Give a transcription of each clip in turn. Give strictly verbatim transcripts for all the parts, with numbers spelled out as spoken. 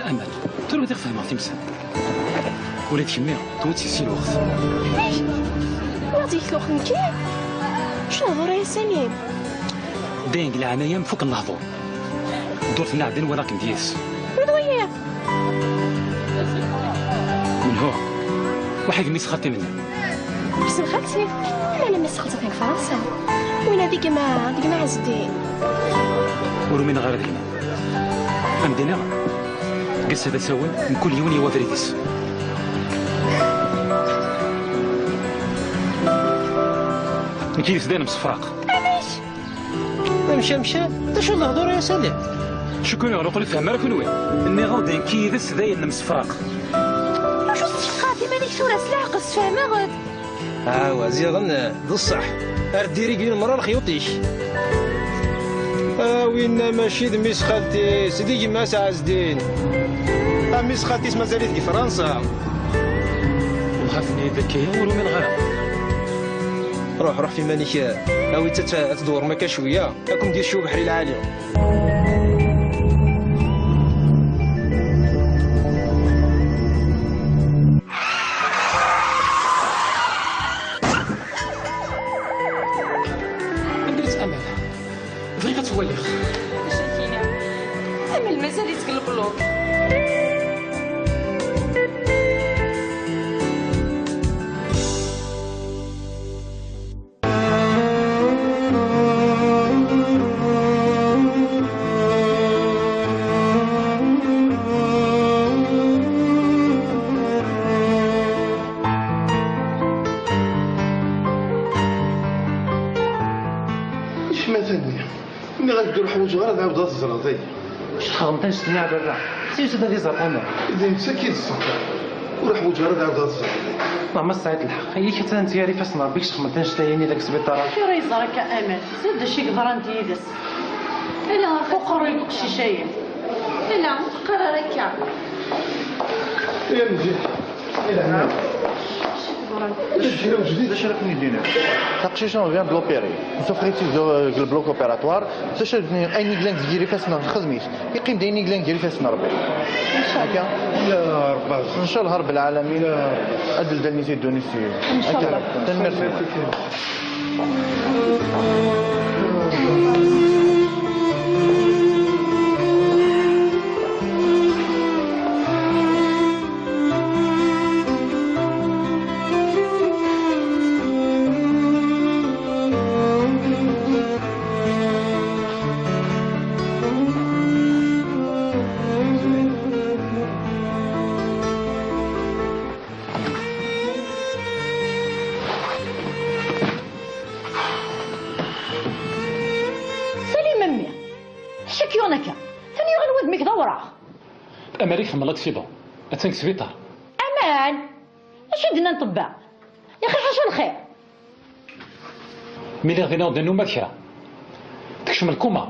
Aman, tura ad fehmeɣ timsal. Ula d kemmi, tewwet-tt si lweqt. Ay! Ula d yekk tuɣ nekki? Acu nehḍur ay a Salim? Dayen, deg leɛnaya-m, fuken lehḍur. Ddurt n leɛdin walaɣ-kem d yid-s. Wi d wiyiḍ? Menhu? Waḥid mmi-s xaṭi menni. Ḥsen xalti, ala mmi-s xalti deg Fransa. Winna d gma, d gma Ɛezdin. Ur umineɣ ara deg-m. Am d-iniɣ, deg ass-a d asawen, mkul yiwen yawi abrid-is. Nekk yid-s dayen nemsefraq. Amek? Amek, amek? D acu n lehdur ay a Salim? Cukkeɣ ur ifehhem ara kunwi. Nniɣ-awen-d nekk yid-s dayen nemsefraq. Acu tettḥeqqaḍ iman-ik tura s leɛqel, sfehmeɣ-d. Ɛawaz, yaḍen d ṣṣeḥ. Ar diri deg lemra lexyuṭ-ik. A winna mačči d mmi-s xalti-s, d gma-s Ɛezdin. A mmi-s xalti-s mazal-it deg Fransa. Ur ɣef-nni d akka ur umineɣ ara. Ruḥ, ruḥ f iman-ik, awi-tt ad t-, ad tdewrem akka cwiya, ad ken-d-yeccu ubeḥri lɛali. Anda-tt Amal? Bɣiɣ ad tt-waliɣ. Acu-k-ini? Amal mazal-itt deg lebluk. Icmatan-nni, nniɣ-ak-d ur ḥwaǧeɣ ara ad ɛawdeɣ ad teẓreḍ tagi. Acu txedmeḍ annect-nni a baba? Siyus ad iẓer Amal. D netta i d ṣṣeḥ. Ur ḥwaǧeɣ ara ad ɛawdeɣ ad teẓreḍ tagi. Neɣ ma tesɛiḍ lḥeqq, yak attan tger ifassen n Rebbi, kečč txedmeḍ annect-ayini deg sbiṭar-a. Acu ara iẓer akka Amal? Tedda acu i yeḍran d yid-s. Ala ɣef uqerruy n uqcic-ayi. Ala, ur teqqar ara akka. Ya Mziḥ, ya lehna. Ulac kra n jdid. D acu ara ken-id-iniɣ? Taqcict-a vient de l'opérer. Nsufeɣ-itt deg le bloc opératoire. D acu ara d-nini? Ayen i yellan deg yir ifassen-nneɣ nexdem-it. Yeqqim-d ayen i yellan deg yir ifassen n Rebbi. Akka? Ya Rebbi. Ncallah Rebbi lɛalamin. Ya Rebbi. Ad d-ldi allen-is i ddunit s yiwen. Ncallah. Akka. Tanemmirt. Salim, a mmi, acu k-yuɣen akka? Atan yuɣal wudem-ik d awraɣ. Amal-ik tḥemmel aksiḍun. Attan deg sbiṭar. Aman! Acu i d-nnan ṭṭebba? Yaxi ḥaca lxir. Mi lliɣ dinna ur d-nennum ad kra. Tekcem lkuma.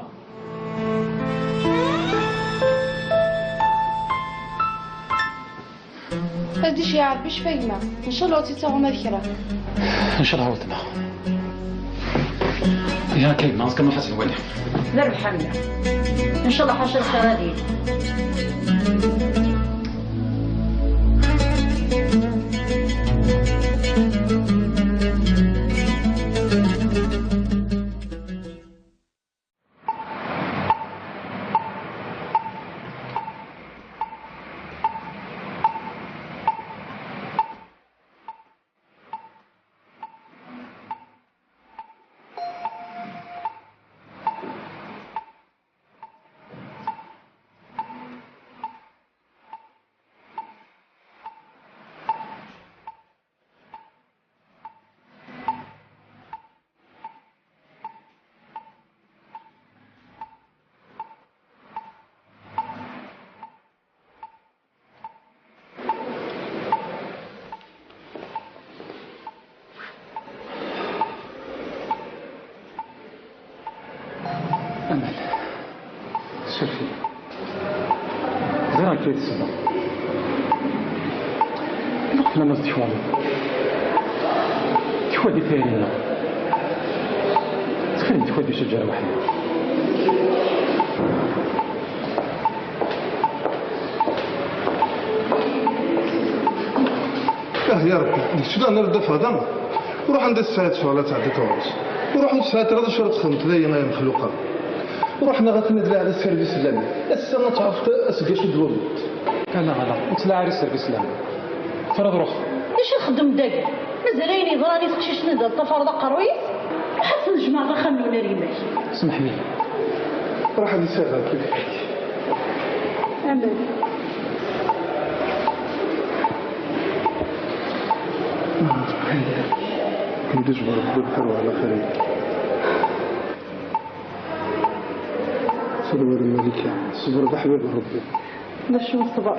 Ad d-iceyyeɛ Rebbi ccfa gma. Ncallah ur tt-ittaɣ uma d kra. Ncallah a weltma. Ihi akka gma, azekka nruḥ ad tt-nwali. D rrbeḥ a mmi. Ncallah ḥaca lxir ad yili. Amal, suref-iyi. Ẓriɣ akka i d-ssbeɣ. Ilaq fell-am ad teḥwaḍeḍ. Teḥwa-d i tayri-nneɣ. Ttxil-m, teḥwa-d i ucaǧar weḥd-i. Ah ya Ṛebbi, d kečč daɣen ara d-tafeḍ, a? Ruḥ anda tesɛiḍ ccɣel ad tɛeddiḍ ɣur-s. Ruḥ ur tesɛiḍ ara d acu ara txedmeḍ dagi, ay amexluq-a. Ruḥ neɣ ad ten-id-laɛed s service n laman. Ass-a ad tɛerfeḍ aseggas i d-tluleḍ. Ala, ala, ur ttlaɛi ara s service n laman. Tura ad ruḥeɣ. D acu txeddem dagi? Mazal ayen yeḍran i teqcict-nni d-teṭṭafreḍ aqerruy-is? Ruḥ ad tnejmaɛeḍ axxam-nwen ar yemma-k. Semḥ-iyi. Ruḥ ad isaɣ kifkif. Amen. كنت جبر الضبح وعلى خير. صبر الملكة، صبر بحبيب ربي. نشوف صبر.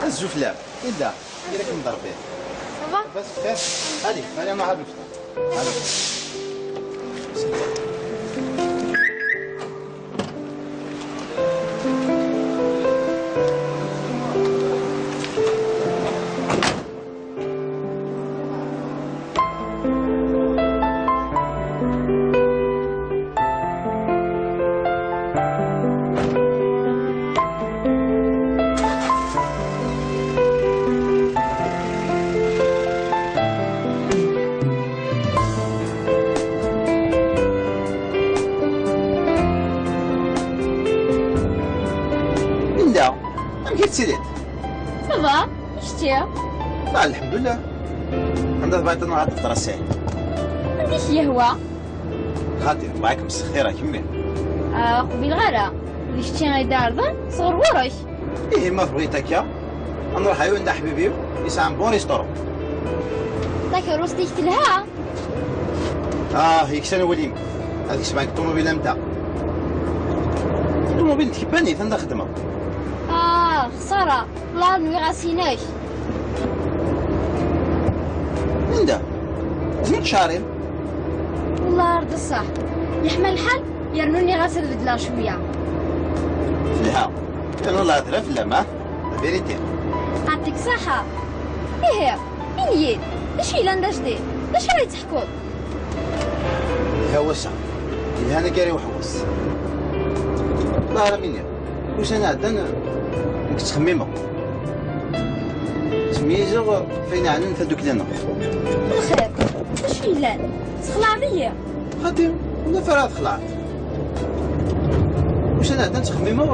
Azul fell-am. Linda, yir akken d Rebbi. Ça va? Bas bxir. Allez, allez, نروح نفطر. Allez. Linda, amek i tettiliḍ? Ça va, i kečči? Ah, lḥemdullah. Anda tebɣiḍ ad nruḥ ad tefṭer ass-a? Anda i k-yehwa? Xaṭi, Allah ikem-sexxir a kemmi. Ah, qbileɣ ara. D kečči ay d-iɛerḍen sɣur ɣur-k. Ihi ma tebɣiḍ akka, ad nruḥ ɛiwen d aḥbib-iw, yesɛa un bon restaurant. Takeṛṛust-ik telha. Ah, yeksan wul-im. Ad kesbeɣ deg ṭumubil am ta. Ṭumubil n tkebbanit, anda xeddmeɣ? Ah, xsara. Llar nwiɣ-as inek. Linda, tezmeḍ cɛer-im? Llar d ṣṣeḥ. Yeḥma lḥal, yernu nniɣ-as ad beddleɣ cwiya. Telha. Yernu lhedra fell-am, ah? La vérité. Ɛṭik ṣaḥa. Ihi, ini-yi-d, d acu yellan d ajdid? D acu ara yi-d-teḥkuḍ? Yelha wass-a. Yelhan akka ara iweḥwes. Llah ara m-iniɣ. Ussan iɛeddan, nekk ttxemmimeɣ. Ttmeyyizeɣ ɣef wayen iɛnan tadukli-nneɣ. Lxir, d acu yellan? Txelɛeḍ-iyi. Xaṭi, ulamek ara txelɛeḍ. Ussan iɛeddan ttxemmimeɣ.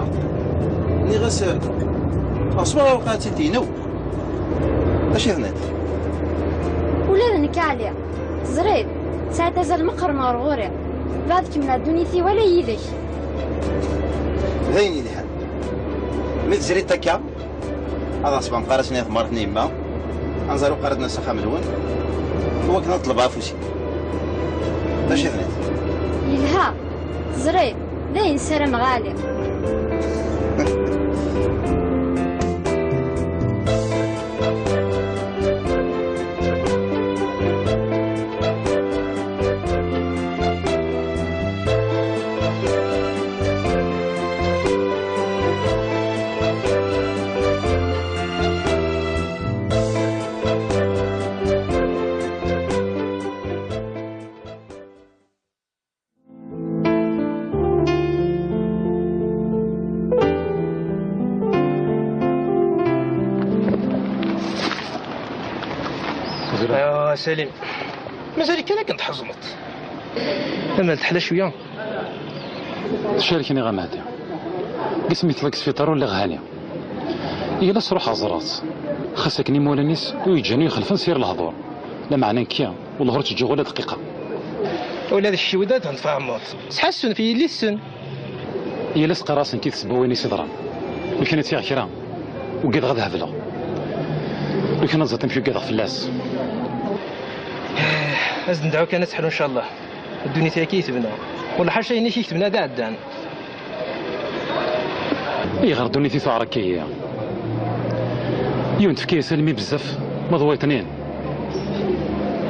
Nniɣ-as, ɣer ṣṣbeḥ waqila ad tt-id-yini. Acu i tenniḍ? Ula d nekk, Ɛli, teẓriḍ, tesɛiḍ azal meqqren ɣer ɣur-i. Bɛed kemmel ddunit-iw ala yid-k. D ayen yelhan. Mi tezriḍ akka, ad ɣ-ṣebɣen iqarasen i temɣart n yemma, ad nẓer uqerru-nneɣ s axxam-nwen, i wakken ad ṭṭlebeɣ afus-ik. D acu i tenniḍ? Yelha, teẓriḍ, d ayen ssarameɣ a Ɛli. Ah, Salim. Mazal-ik kan akken tḥezneḍ. Amal teḥla cwiya. Tcerken iɣ a Mehdi. Deg asmi tella deg sbiṭar ur lliɣ hani. Yal ass ruḥeɣ ẓreɣ-tt. Xas akken imawlan-is ur yi-ǧǧan ur yi-xellfen s yir lehdur. Lameɛna nekki, wellah ur tt-ǧǧiɣ ula dqiqa. Ula d kečč wi d ad tfehmeḍ. Sḥassun f yelli-tsen. Yal ass qqareɣ-asen tidet n wayen i s-iḍran. Lukan ad tt-yaɣ kra, ugadeɣ ad hebleɣ. Lukan ad ẓreḍ amek ugadeɣ fell-as. Ad s-nedɛu kan ad teḥlu, ncallah. Ddunit-agi i tebna. Wala ḥaca ayen i k-tebna d aɛeddan. Ayɣer ddunit i tuɛer akka-yi? Yiwen tefka-yas almi bezzaf, ma d wayeḍnin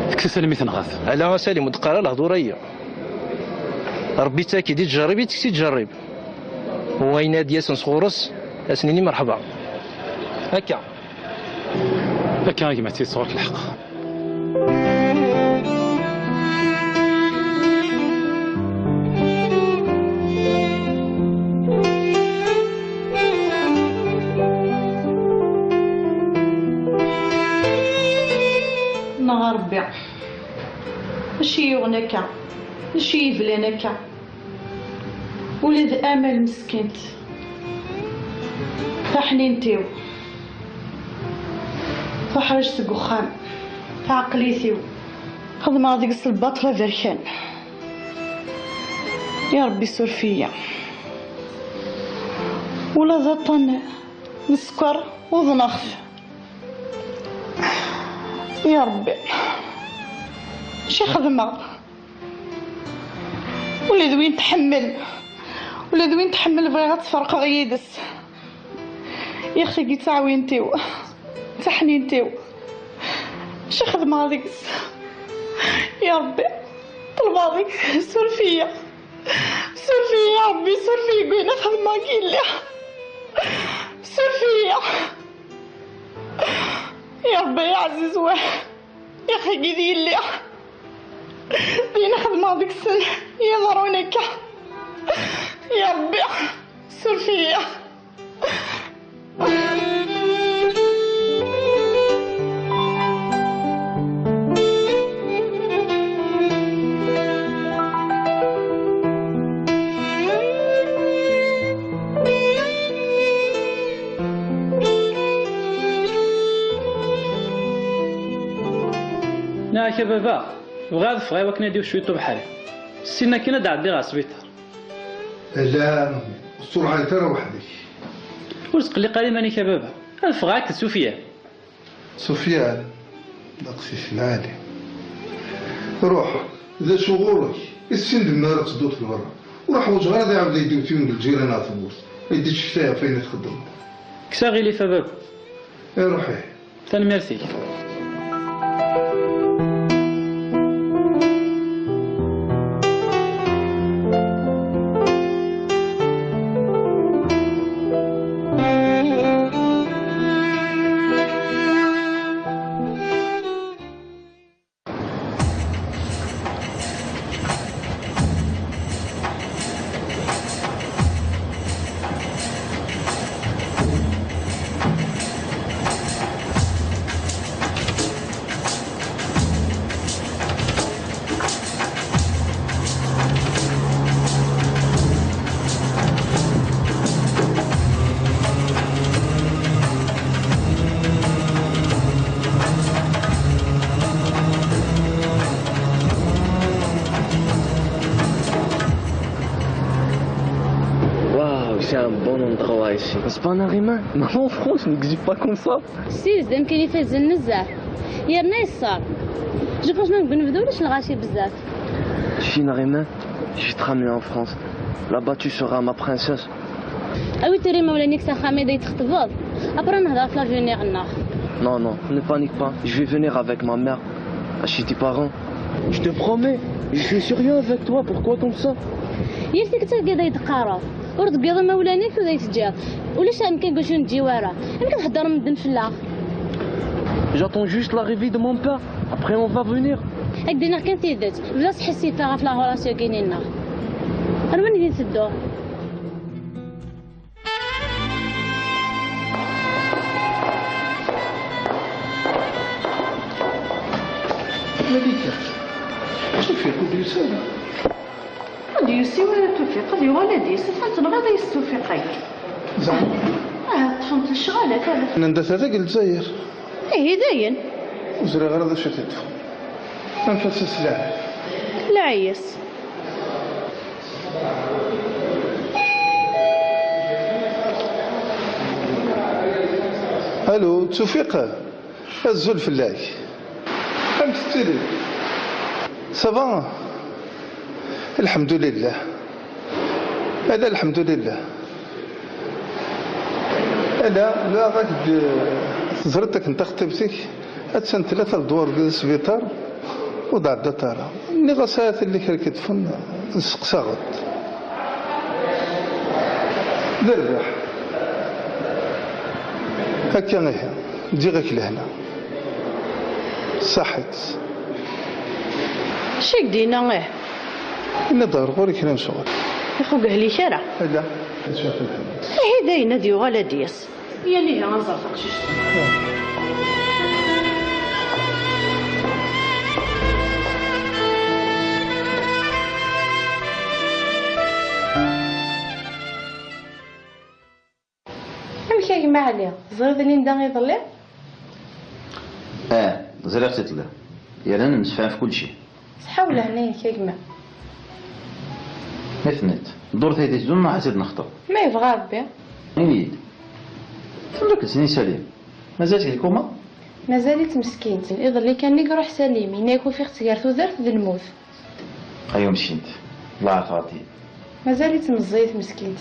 tekkes-as almi tenɣa-t. Ala a Salim, ur d-qqar ara lehdur-agi. Rebbi yettak-id i ttjerrib, i tteks i ttjerrib. Wayen ad d-yasen sɣur-s, ad s-nini merḥba. Akka. Akka a gma, d tidet ɣur-k lḥeqq. Neɣ a Rebbi, acu i yuɣen akka? Acu i yeblan akka? Ula d Amal meskint, taḥnint-iw, tuḥriǧt deg uxxam, taɛeqlit-iw, xedmeɣ deg-s lbaṭel aberkan. Ya Rebbi, suref-iyi. Ula d aṭṭan n sskeṛ uḍneɣ-t. Ya Rebbi, acu i xedmeɣ? Ula d win tḥemmel, ula d win tḥemmel bɣiɣ ad tferqeɣ yid-s. Yaxi-gi d taɛwint-iw, d taḥnint-iw. Acu xedmeɣ deg-s? Ya Rebbi, ṭelbeɣ deg-s, suref-iyi. Suref-iyi ya Rebbi, suref-iyi deg wayen xedmeɣ deg yelli. Suref-iyi. Ya Rebbi, ay aɛziz, wah. Yaxi-gi d yelli. Din xedmeɣ deg-sen yeḍrun akka. Ya Rebbi, suref-iyi. Nniɣ-ak a baba, bɣiɣ ad ffɣeɣ i wakken ad d-iwet cwiṭ ubeḥri. Ssin akin ad d-ɛeddiɣ ɣer sbiṭar. Ala, ur ttruḥayet ara weḥd-k. Ur tqelliq ara iman-ik a baba. Ad ffɣeɣ akked Sufyan. Sufyan, d aqcic lɛali. Ruḥ, d acu ɣur-k? Issin d mi ara tedduḍ ɣer berra. Ur ḥwaǧeɣ ara ad iɛawed ad d-iwet yiwen n lǧiran ɣer tewwurt. Ad d-iččektay ɣef wayen i txeddmeḍ. Kkes aɣilif a baba. Iruḥ ihi. Tanemmirt-ik. Waouh, c'est un bon endroit ici. N'est-ce pas, Narima? Maman, en France, on n'existe pas comme ça. Ssis, d amkan ifazen nezzeh. Yerna yeṣṣer. Je, franchement, deg unebdu ulac lɣaci bezzaf. Chez Narima, je vais te ramener en France. Là-bas, tu seras ma princesse. Awi tura imawlan-ik s axxam i d ay txeṭbeḍ. Après, nehder ɣef l'avenir-nneɣ. Non, non, ne panique pas. Je vais venir avec ma mère, chez tes parents. Je te promets, je suis sérieux avec toi. Pourquoi comme ça? Yal tikkelt akka i d ay d-teqqareḍ. Ur tewwiḍ imawlan-ik, ur d ay teǧǧiḍ. Ulac amkan deg wacu ur neǧǧi ara. Amek ad heddren medden fell-aɣ? J'attends juste l'arrivée de mon père. Après, on va venir. Ad k-d-iniɣ kan tidet. Bda sḥissifeɣ ɣef la relation-agi-nneɣ. Ar wanida i tedduḍ? Malika, Tufiq ur d-yusi ara. Ur d-yusi wala Tufiq, ad yuɣal ad d-yas. Atan tenɣiḍ-iyi s Tufiq-agi. Zeɛma? Ah, ṭṭfent lecɣal, atan. Nnan-d atan deg Lezzayer. Ihi dayen. Ur ẓriɣ ara d acu i t-iṭṭfen. Anef-as s leɛnaya. Leɛyas. Alo, Tufiq? Azul fell-ak. Amek tettiliḍ? Ça va? Lḥemdulillah. Ala, lḥemdulillah. Ala, la, rak-d, teẓriḍ akken taxeṭṭibt-ik, attan tlata ledwar di sbiṭar, ur d-ɛeddat ara. Nniɣ-as, "Ah, tella kra k-iṭṭfen, nesteqsaɣ-d." D rrbeḥ. Akka ihi, ǧǧiɣ-ak lehna. Ṣaḥit. Acu i k-d-yenna, ih? Yenna-d ɣer ɣur-i kra n ccɣel. Ixugehli kra? Ala, ad tecɛef lḥemd. Ihi dayen ad yuɣal ad d-yas. Yal ihi ad nẓer taqcict. Amek a gma Ɛli? Teẓriḍ Linda iḍelli? Ah, ẓriɣ-tt iḍelli. Yerna nemsefham ɣef kulci. Ṣṣeḥḥa u lehna-inek a gma. I tenniḍ, ddurt ay d-iteddun neɣ ad tt-id-nexṭeb? Ma yebɣa Rebbi. Ini-yi-d. Tumleḍ-tt-id Salim? Mazal-itt deg lkuma? Mazal-itt meskint. Iḍelli kan i iruḥ Salim, yenna-yak ufiɣ-tt gar tudert d lmut. Ay umskint, Allah ɛerf ɣer din. Mazal-itt meẓẓiyet meskint.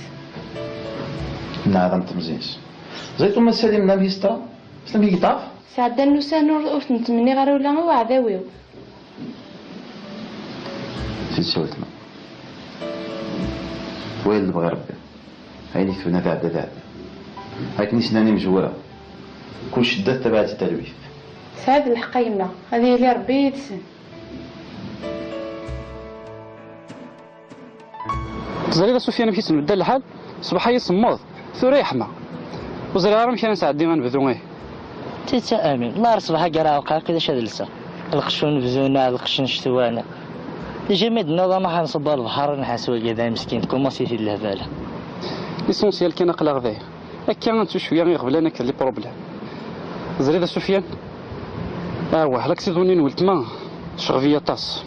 Nɛeḍ am temẓi-s. Ẓriɣ uma Salim d amyestra, s amek i yeḍɛef? Sɛeddan ussan ur, ur ten-ttmenniɣ ara ula i uɛdaw-iw. Tidet a weltma. Wayen lebɣi Rebbi. Ayen i ketben ad iɛeddi, ad iɛeddi. Akken i s-nnan imezwura, kul cedda tettabaɛ-itt talwit. Tesɛiḍ lḥeqq a yemma, ad yili Rebbi yid-sen. Teẓriḍ a Sufyan amek i s-nbeddal lḥal? Ṣṣbeḥ-agi semmeḍ, tura yeḥma. Ur ẓriɣ ara amek ara nesɛeddi anebdu-ahi. Tidet a Amin, nahar ṣṣbeḥ-agi ara ɛewqeɣ akk d acu ad lseɣ. Lqecc n unebdu-nneɣ, lqecc n ccetwa-nneɣ. Déjà mi d-tenniḍ amaḥ ad nṣubb ɣer lebḥer, nḥas wagi d ameskin, tkumaṣ-it-id lehbala. L'essentiel kan aql-aɣ dahi. Akka ad nettu cwiya iɣeblan akked les problèmes. Teẓriḍ a Sufyan? Awah, l'accident-nni n weltma tecɣeb-iyi aṭas.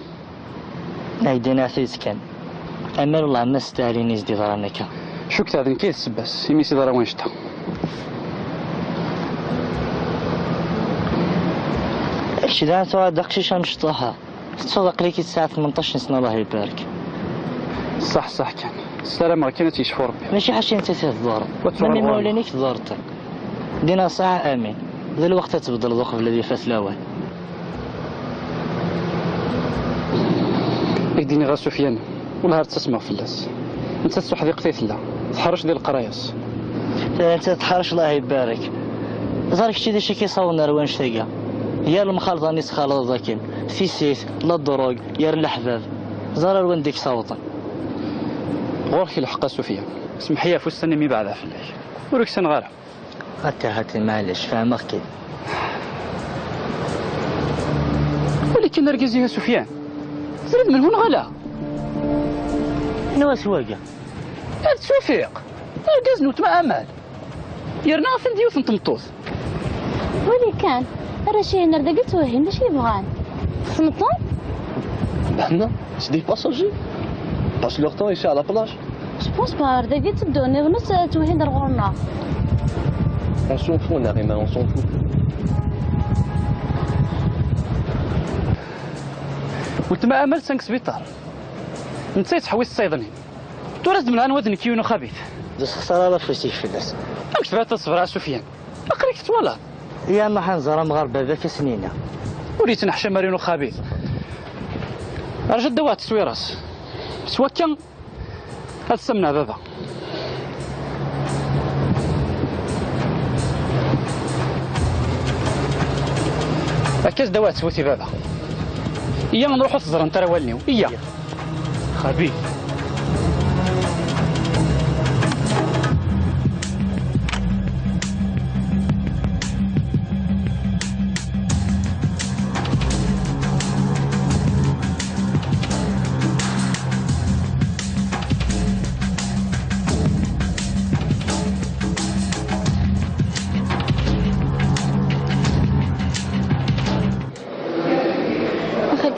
Ɛeddi neɣ tidet kan. Amer wellah ma s-teɛlin i s-d-yeḍran akka. Cukkeɣ d nekk i d ssebba-s imi s-yeḍra wannect-a. Kečč daɣen tuɣal d aqcic amecṭuḥ-a. Tettuḍ aql-ik tesɛa tmenṭac n sna, Allah ibarek. Ṣaḥ, ṣaḥ kan. Ssarameɣ kan ad tt-yecfu Rebbi. Mačči ḥaca nettat i tḍurreḍ. Wa tura ma imawlan-ik tḍurreḍ-ten. Dina ṣaḥ amin. D lweqt ad tbeddleḍ uqbel ad ifat lawan. Ad k-d-iniɣ a Sufyan, wellah ar ttasmeɣ fell-as. Nettat s uḥdiqet ay tella, teḥrec di leqraya-s. Nettat teḥrec, Allah ibarek. Ẓer kečči d acu i k-iṣawḍen ar wannect-agi. Yir lemxalḍa-nni txalḍeḍ akken, tissit, la ddrug, yir leḥbab. Ẓer ar wanda i k-sawḍen. Ɣur-k lḥeqq a Sufyan. Semmeḥ-iyi ɣef ussan imi beɛdeɣ fell-ak. Ur uksaneɣ ara. Akka, hati, maɛlic, fehmeɣ-k-id. Wali kan argaz-ihi a Sufyan. Teẓriḍ menhu neɣ ala? Anwa-t wagi? Ad Tufiq, argaz n weltma Amal. Yerna atan d yiwet n tmeṭṭut. Wali kan, arrac-ihin ar dagi ttwehhin, d acu i bɣan? Txetmeḍ-ten? Ben non, c'est des passagers. Passent leur temps ici à la plage. Je pense pas, ar dagi tteddun, iḍ-nnes ttwehhin ar ɣur-neɣ. On s'en fout, Narima, on s'en fout. Weltma Amal attan deg sbiṭar. Netta yettḥewwis ṣṣayḍnin. Tura ad d-mneɛ anwa d nekk yiwen uxabit. D asexsar ara afus-ik fell-as. Amek tebɣiḍ ad ṣebreɣ a Sufyan? Aql-ik tettwalaḍ. Ya ma ḥanẓer amɣar baba-k a s-nini. Ur yettneḥcam ara yiwen uxabit. Rju ad d-awiɣ tteswira-s. S wakka, ad ssamneɣ baba. Akka s-d-awiɣ tteswit i baba. Iyya, nruḥ ur teẓrant ara wallen-iw. Iyya. Xabi.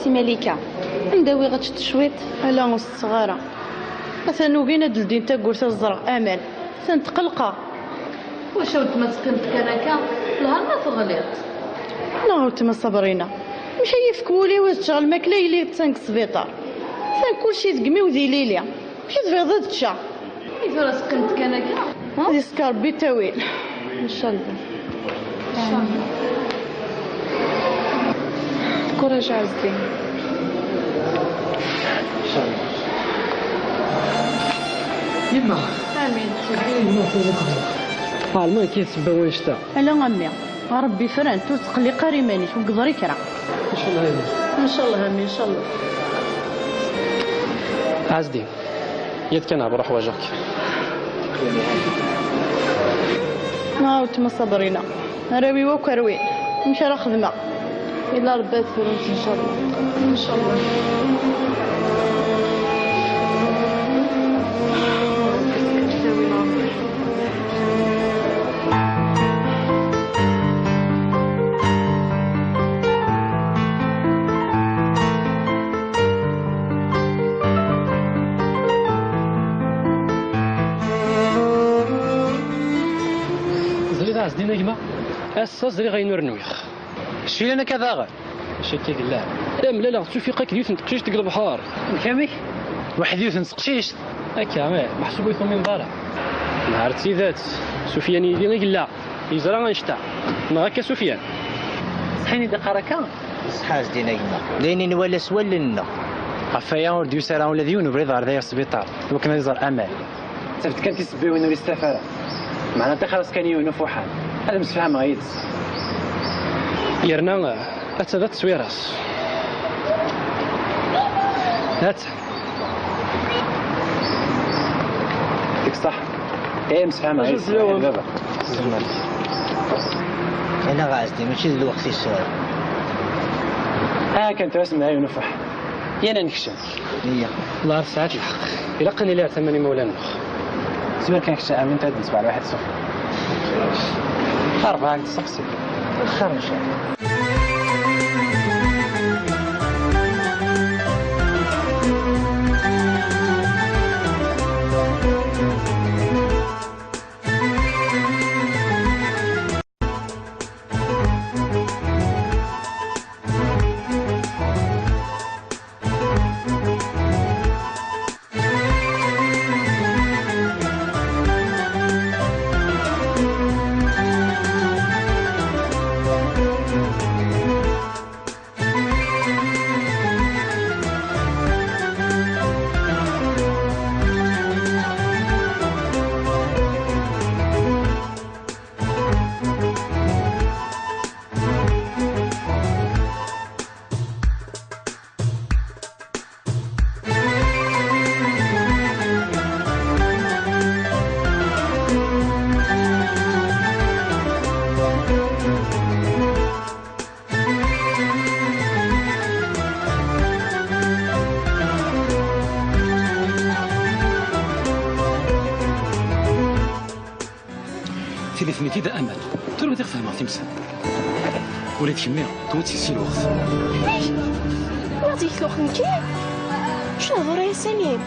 Malika, anda wiɣ ad tečč cwiṭ? Ala, ur setteɣ ara. Atan ugin ad ldin tawwurt ad ẓreɣ Amal. Atan tqelqeɣ. Wacu a weltma, teqqimeḍ kan akka? Lhan ma teɣliḍ. Neɣ a weltma Sabrina, amek ay yefk wul-iw ad ččeɣ lmakla yili attan deg sbiṭar? Atan kulci deg imi-w d ilili. Amek i tebɣiḍ ad ččeɣ? I tura teqqimeḍ kan akka? Ha? Ad yeskeṛ Rebbi ttawil. Ncallah. Ncallah. Kuraǧ a Ɛezdin. Yemma. Amin. Yemma, tewweḍ. Ɛelmeɣ-k i sebba wannect-a. Ala a mmi. A Rebbi frant, ur ttqelliq ara iman-ik, ur yeḍri kra. Ncallah amin. Ncallah amin, ncallah. Ɛezdin, yad kan ɛebber uḥwaǧeɣ-k. Ma weltma Sabrina, arraw-iw akk rwin, amek ara xedmeɣ? Ila Rebbi ad frunt ncallah. Ncallah. Ẓriɣ a Ɛezdin a gma, ass-a ẓriɣ ayen ur nwiɣ. Cfilan akka daɣen. Acu akka yellan? Mlaleɣ d Tufiq akked yiwet n teqcict deg lebḥer. Amek, amek? Waḥed yiwet n teqcict? Akka, ih, meḥsub ur yi-tumineḍ ara. Nher d tidet, Sufyan yid-i i yella, yeẓra annect-a. Neɣ akka Sufyan? Ṣṣeḥ i d-iqqar akka? Ṣṣeḥ a Ɛezdin a gma. D ayen i nwala s wallen-nneɣ. Ɣef waya ur d-yusi ara ula d yiwen ubrid ɣer da ɣer sbiṭar, iwakken ad iẓer Amal. Ttaft kan tisebbiwin ur yestaf ara. Meɛna ṭixer-as kan i yiwen ufuḥan. Ad msefhameɣ yid-s. Yerna, atta da tteswiras. Atta. Deg ṣṣeḥ. Eh, msefhameɣ yid-s. Baba. Ala a Ɛezdin, mačči d lweqt-is. Ah, kan tura semmeɛ yiwen ufuḥan. Yan ad nekcem. Iya. Wellah tesɛiḍ lḥeqq. Ilaq ad nili ar tama n yimawlan-nneɣ. Zwir kan kečč a Amin, ad nesbeɛ lwaḥid ṣṣuf. Rebɛa n tseqsi. Xir ncallah. Tili tniti d aman. Tura ad fehmeɣ timsal. Ula d kemmi, tewwet-ik si lweqt. Amek? Ula d-yektuɣ nekki? Acu d lehdur-agi a Salim?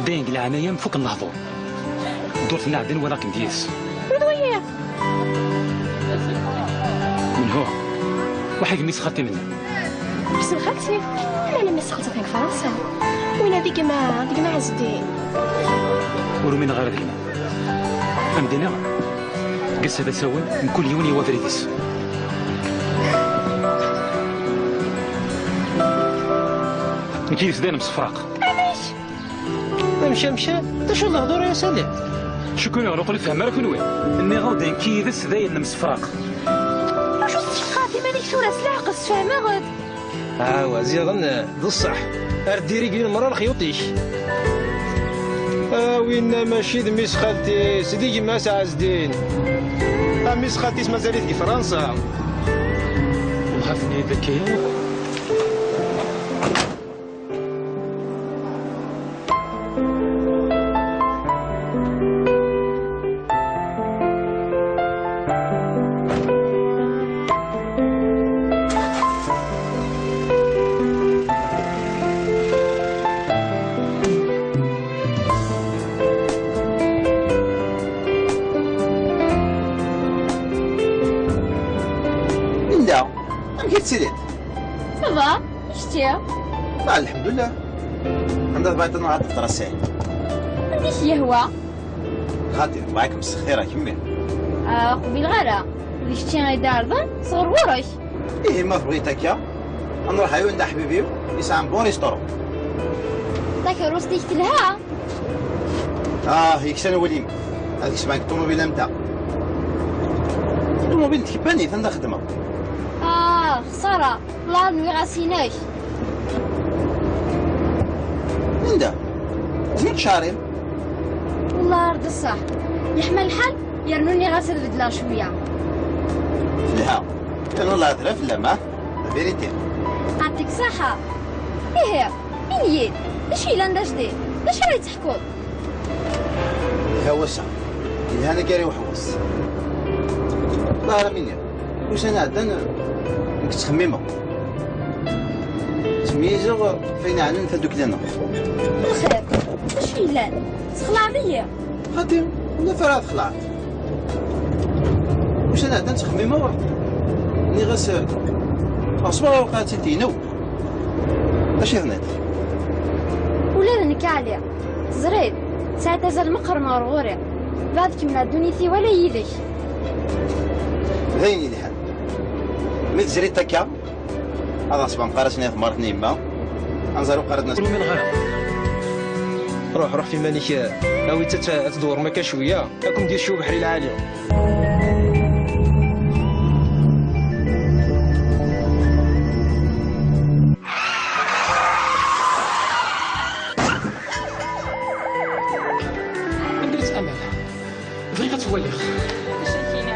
Dayen deg leɛnaya-m fuken lehdur. Ddurt n Ɛden walaɣ-kem deg-s. Ula d wayi? Menhu? Waḥid mmi-s xalti-m-nni. Mmi-s n xalti? Ala, mmi-s n xalti atan deg Fransa. Winna d gma, d gma Ɛezdin. Ur umineɣ ara d gma. Am d-iniɣ, deg ass-a d asawen, mkul yiwen yewwi abrid-is. Nekk yid-s dayen msefraq. Amek? Amek, amek? D acu n lehdur-agi a Salim? Cukkeɣ ur ken-ifehhem ara kenwi. Nniɣ-awen-d nekk yid-s dayen nemsefraq. Acu tettḥeqqareḍ iman-ik tura s leɛqel, sfehmeɣ-d. Ɛawaz, ziɣen d ṣṣeḥ. Ar d-irigli lemrar xyuṭ-ik. A winna mačči d mmi-s xalti-s, d gma-s Ɛezdin. A mmi-s xalti-s mazal-it deg Fransa. Ur xafen-iyi-d akka yakk. Amek i tettiliḍ? Ça va, i kečči? Ah, lḥemdullah. Anda tebɣiḍ ad nɣer tefṭer ass-a? Anda i k-yehwa? Xaṭi, bɣikem s lxir a kemmi. Ah, qbileɣ ara. D kečči i d-iɛerḍen sɣur ɣur-k. Ihi ma tebɣiḍ akka, ad nruḥ ɛiwen d aḥbib-iw, yesɛa un bon restaurant. Takeṛṛust-ik telha. Ah, yeksan wul-im. Ad kesbeɣ deg ṭumubil am ta. Ṭumubil n tkebbanit, anda xeddmeɣ? Ah, xsara. Llah, nwiɣ-as inek. Anda? Tmuc cɛari? Wellah ar d ṣṣeḥ. Yeḥma lḥal, yernu nniɣ-as ad beddleɣ cwiya. Telha. Yernu llah, telha fell-am, ah? La vérité. Ɛṭik ṣaḥa. Ihi, ini-yi-d, d acu yellan d ajdid? D acu ara yi-d-teḥkuḍ? Yelha wass-a. Yelha anagar i uḥewwes. Ṭṭaher am ini. Ussan iɛeddan, nekk ttxemmimeɣ. Ttmeyyizeɣ ɣef wayen iɛnan tadukli-nneɣ. Lxir, d acu yellan? Txelɛeḍ-iyi? Xaṭi, ulamek ara txelɛeḍ. Ussan iɛeddan ttxemmimeɣ, nniɣ-as, ɣeṣbeɣ awqeɛ ad tt-id-tiniḍ. D acu i tenniḍ? Ula d nekk, Ɛli, teẓriḍ, tesɛiḍ azal meqqren ɣer ɣur-i. Bɛed kemmel ddunit-iw ala yid-k. D ayen yelhan. Mi tezriḍ akka, ad ɣeṣbeɣ meqqar-asen i temɣart n yemma, ad nẓer uqar ad nas. Ur umineɣ ara. Ruḥ, ruḥ f iman-ik, awi-tt ad, ad tdewrem akka cwiya. Ad ken-d-yeccu ubeḥri lɛali. Anda-tt Amal? Bɣiɣ ad tt-waliɣ. Amek akka?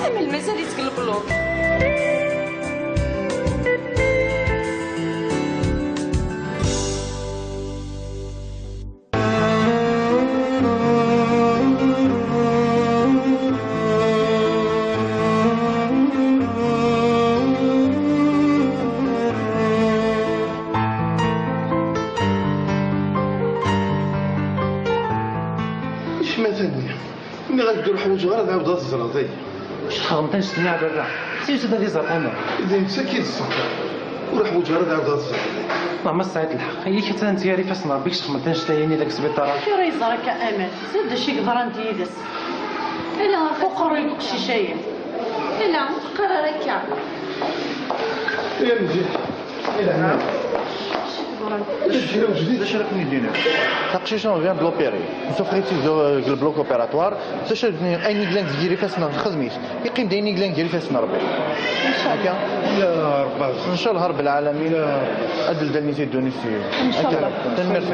Amal mazal-itt deg lebluk. Icma tani. Nniɣ-ak-d ur ḥwaǧeɣ ara ad ɛawdeɣ ad teẓreḍ aya. Txedmeḍ annect-nni a baba. Seg-s ad iẓer Amal. D netta i d ṣṣeḥ. Ur ḥwaǧeɣ ara ad ɛawdeɣ ad teẓreḍ aya. Maama tesɛiḍ lḥeqq. Yya-k attan gar ifassen n Ṛebbi i txedmeḍ annect-a-yini deg sbiṭar-a. Acu ara iẓer akka Amal? Tedda acu yeḍran d yid-s. Ala, ur qqar i uqcic-ayi. Ala, ur teqqar ara akka. Ay a Mziḥ. Ay lehna. Acu yeḍran? Ulac kra ujdid? D acu ara ken-id-iniɣ? Taqcict-a vient de l'opérer. Nessufeɣ-itt-id deg le bloc opératoire. D acu ara d-nini? Ayen i yellan deg ifassen-nneɣ nexdem-it. Yeqqim-d ayen i yellan deg ifassen n Ṛebbi. Incallah. Akka? Ya Ṛebbi. Incallah Ṛebbi lɛalamin. Ya Ṛebbi. Ad d-ldi allen-is i ddunit. Incallah. Akka. Tanemmirt.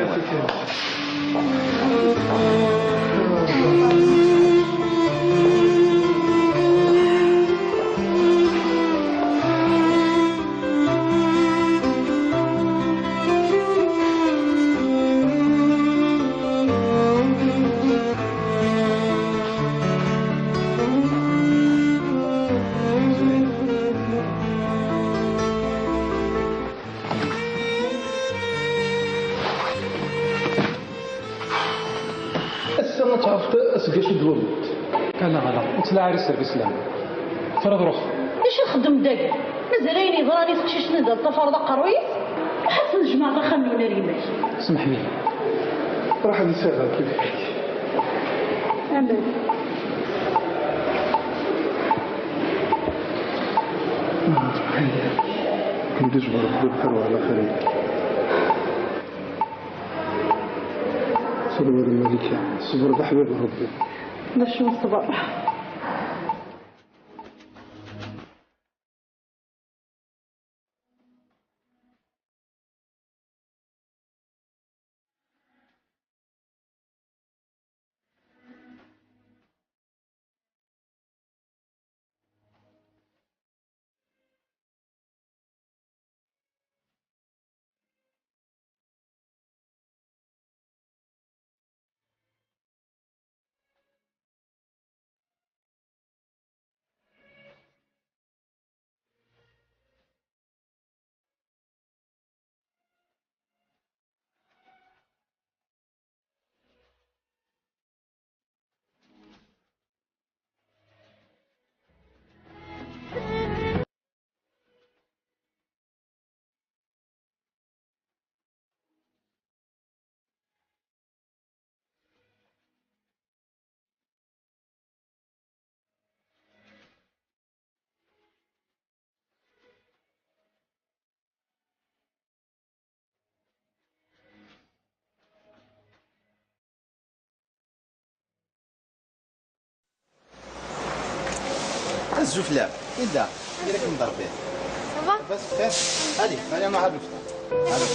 Ass-a ad tɛerfeḍ aseggas i d-waliḍ. Ala, ala, ur ttlaɛi ara sser Islam. Tura ad ruḥeɣ. D acu txeddem dagi? Mazal ayen yeḍran i teqcict-nni d-teṭṭafreḍ aqerruy-is? Ruḥ ad tnejmaɛeḍ axxam-nwen ar yemma-k. Semḥ-iyi. Ruḥ ad isaɣ kifkif. Amen. Anda yejber Rebbi lxir وعلى خير. Ṣṣber a Malika, ṣṣber d aḥbib n Rebbi. D acu n ṣṣber? Zufla, Hilda, il est comme Barbie. Ça va ? Bas, bas. Allez, allez, on a Allez.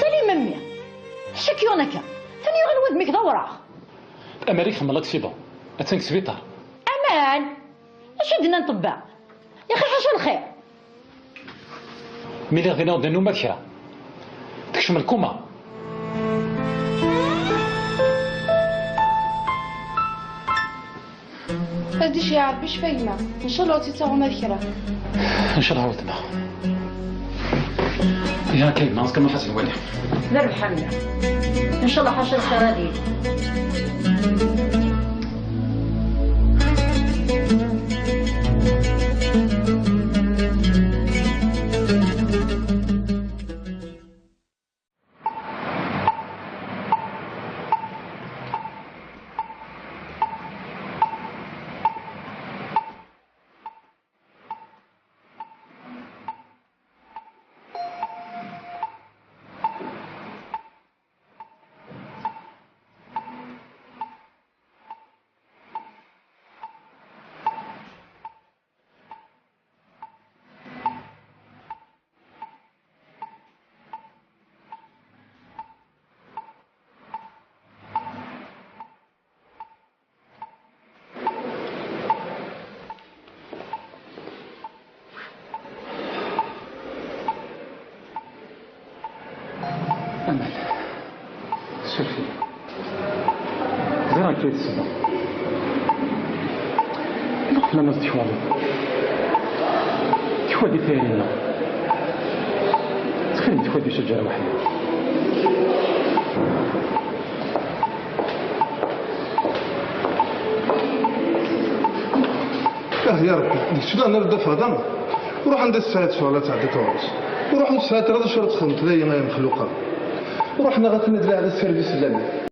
Salut, mamie. Ḥcek yuɣen akka. Ten yuɣen wudem-ik d awraɣ. Amer i tḥemmel aksidan. Attan deg sbiṭar. Aman! Acu i d-nnan ṭṭebba? Yaxi ḥaca lxir. Mi lliɣ din, ad d-nennum ad kra. Tekcem lkuma. Ad d-iceyyeɛ Ṛebbi ccfa gma. Ncallah ur tt-ittaɣ uma d kra. Ncallah ur tneɣ. Ya kayma, azekka ma ḥasen wali. D rrbeḥ a mmi. Ncallah ḥaca lxir ad yili. Amal, suref-iyi. Ẓriɣ akka i d ssebba. Ilaq fell-am ad teḥwaḍeḍ. Teḥwadi tayri-nneɣ. Ttxil-m, teḥwadi ucaǧer weḥd-i. Ah, ya Ṛebbi, d kečč daɣen ara d-afeɣ da? Ruḥ anda tesɛiḍ ccɣel ad tɛeddiḍ ɣur-s. Ruḥ ur tesɛiḍ ara d acu ara txedmeḍ dayi ay amexluq-a. Ruḥ neɣ atan ad laɛiḍ service llaman.